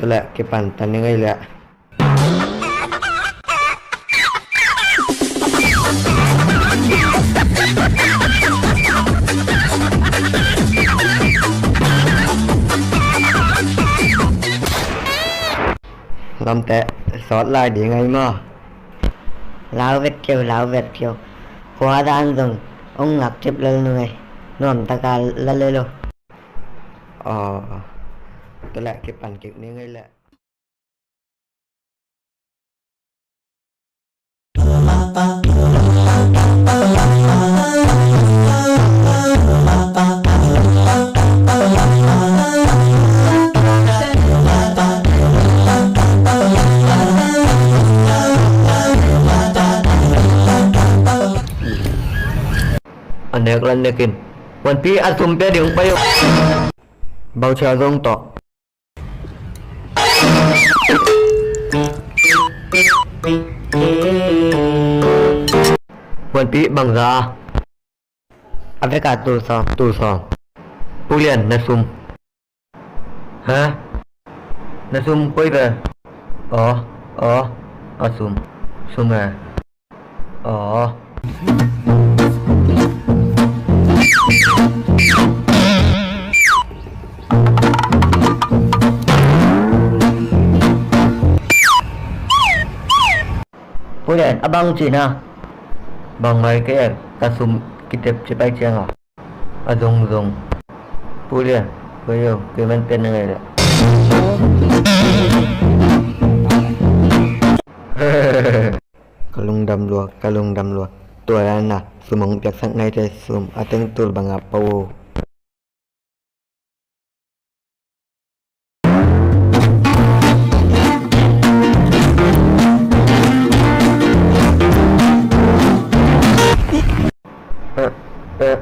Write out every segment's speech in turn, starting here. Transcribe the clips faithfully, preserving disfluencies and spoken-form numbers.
Tua leh kipan ta ning ei leh. Lamteh, sawt lai ding ei maw? Lau vet keu, lau vet keu. Khua dan zong ong ngak cip lel nung ei. Nuam taka la lel lo. Aw, tua leh kipan kik ning ei leh. A nek la nek in. Wanpi a sum pia ding pai uh. Bauchia zong tawh. Wanpi bangza. A veka tul sawm. Tul sawm. Pu Lian, na sum. Ha? Na sum koi ve? Aw, aw, a sum. Sum e. Aw. Pu Lian, a bang cihna? Bang mai kei e, ka sum kitep ci pai cianga. A zong zong. Pu Lian, koi yo, kei man pen na ngai le. Ka lungdam lua, ka lungdam lua. Tua dan a, sum hong piaksak nai te sum, a teng tul banga pau. Eh, eh,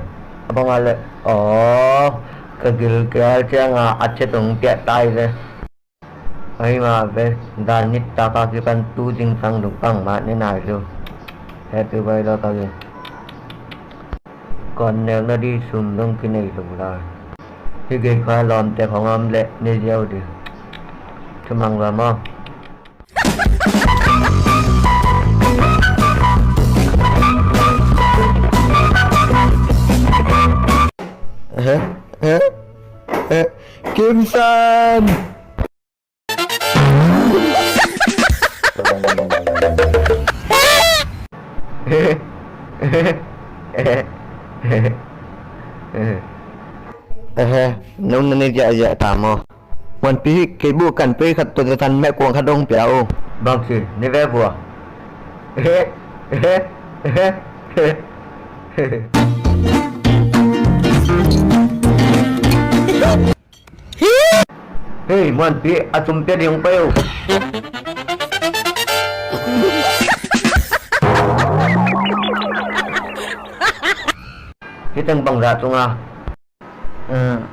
a bang a le, aw, ka gilkial cianga a chet hong piah tai ve. Ahi mah ve, dan nitak a kipan tu zingsang duk bangmah ne nai lo. Happy vai lo ka gil. Kon nek na di sum dong kinei lo lai. Hi gei kha lawmte khong om leh ne ziau di. Thumang va maw. Eh, eh, eh, Kim San. Ehe, nong na ne ziahziah ta maw? Wanpi, kei bu kan pei khat tua zatan meh kuang khat dong pia o. Bang ci, ne ve vua. Ehe, ehe, ehe, ehe. Hei, Muanpi, a sum pia ding peuh. Hih teng bangzah tung a?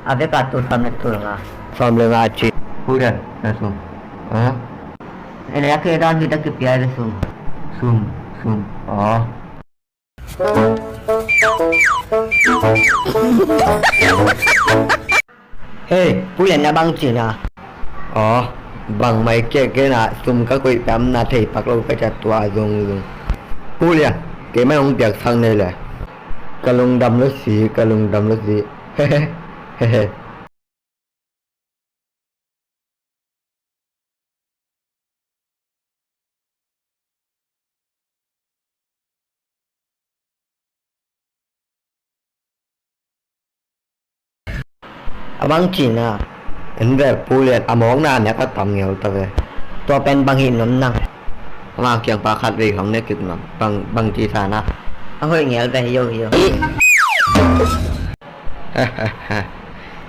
A vek a tul sawm le tul nga. Sawm le nga ci. Pu Lian, na sum. Ha? Ele a kei dan hih ta kipia le sum. Sum, sum. Aw. Hei, Pu Lian na bang cihna? Aw, bang mai kei kei na sum ka koih pia na thei pak lo ka cia tua zong zong. Pu Lian, kei mai hong piak sang nei le. Ka lungdam lo si, ka lungdam lo si. Hehe, hehe. A bang cihna? En ve Pu Lian, a mawkna nek a tam ngeu ta ve. Tua pen bang hih nuam nang? Ama kiang pa khat vei hong ne kik nuam. Bang, bang ci sa na? A hoih ngel ve, hi yo, hi yo.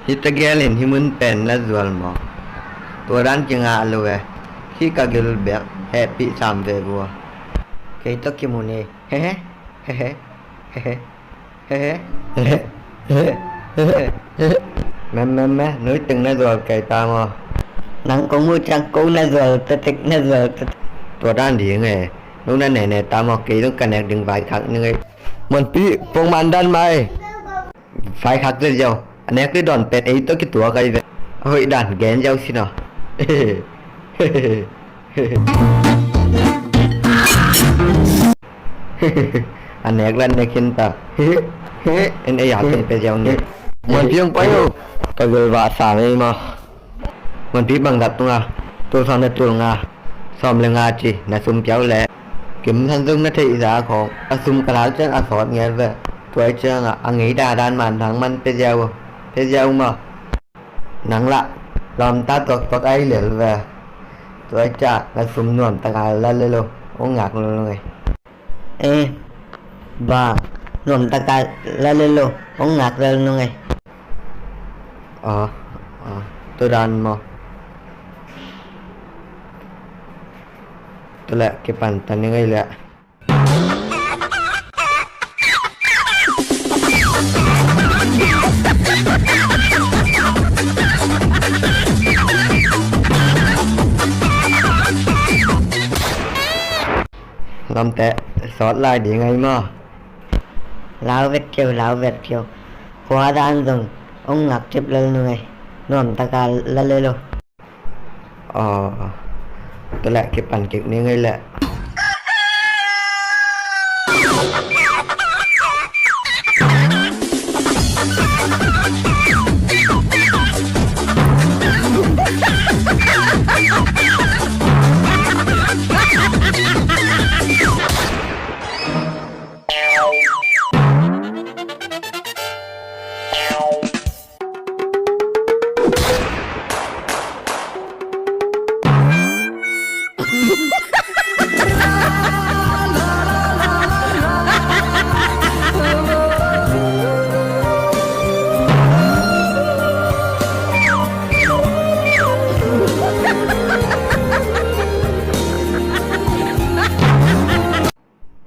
Hih ta gel in hih mun pen na zual maw? Tua dan kingah lo e. Hih ka gil bek hehpih sam ve vua. Kei tawh kimu ni. Hehe, hehe, hehe, hehe. Me, me, me, nui teng na zual kei ta maw? Nang kong mu ciang kong na zual, tetek na zual, tetek. Tua dan ding e. Nung na nene ta maw, kei zong ka nek ding vai khak ning e. Muanpi, pongman dan mai. Vai khak ziau. A nek li dawn pen ei tawh kituak ahi ve. A hoih dan gen ziau si naw. A nek la nek khin ta. En ei a ken pe ziau ni. Muanpi hong pai o. Ka gilvah sa ngei ma. Muanpi bangzah tung a? Tul sawm le tul nga, sawm le nga ci na sum piau le. Kim San Zung na theihsa khawng a sum ka lak ciang a sawt ngel ve. Tua ciangah a ngei dadan man thang man pe ziau, pe ziau maw? Nang lah lawmta tuaktuak ai lel ve. Tua ciah na sum nuamtaka la lel o, hong ngak lel ngei. Eh, ba, nuamtaka la lel o, hong ngak lel nung ei. Aw, aw, tua dan maw? Tua leh kipan ta ning ei leh. Lamteh, sawt lai ding ei maw? Lau vet keu, lau vet keu. Khua dan zong hong ngak cip lel nung ei. Nuamtaka la lel o. Aw, tua leh kipan kik ning ei leh.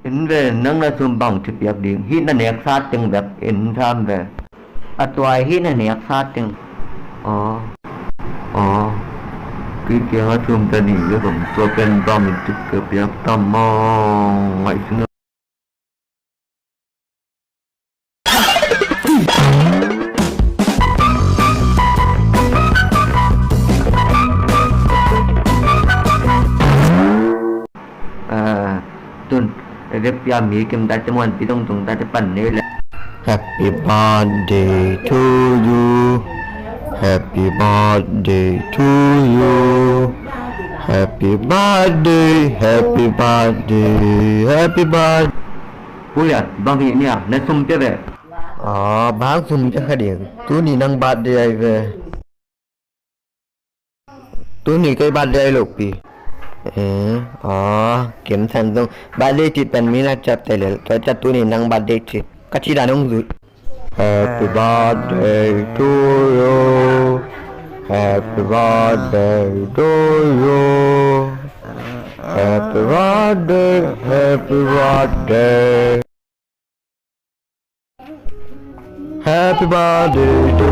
En ve, nang na sum bang ci piak ding? Hih na neksa teng bek en sam ve. A tua hih na neksa teng. Aw, aw. Kei kiangah sum ta ni, tua pen bang in ci piak tam maw? Ngaihsun. Ah, tun, rep pia mi kim tate, Muanpi tungtung tate pan ni le. Happy birthday to you. Happy birthday to you. Happy birthday, happy birthday, happy birthday. Puya, bang hi nia, na sum pia ve. Aw, bang sum pia kha ding. Tuni nang birthday ai ve. Tuni kei birthday ai lo pi. Eh, aw, Kim San Zung. Birthday cih pen mi na ciapteh lel. Tua ciah tuni nang birthday cih. Ka cih dan hong zui. Happy birthday to you. Happy birthday to you. Happy birthday, happy birthday. Happy birthday to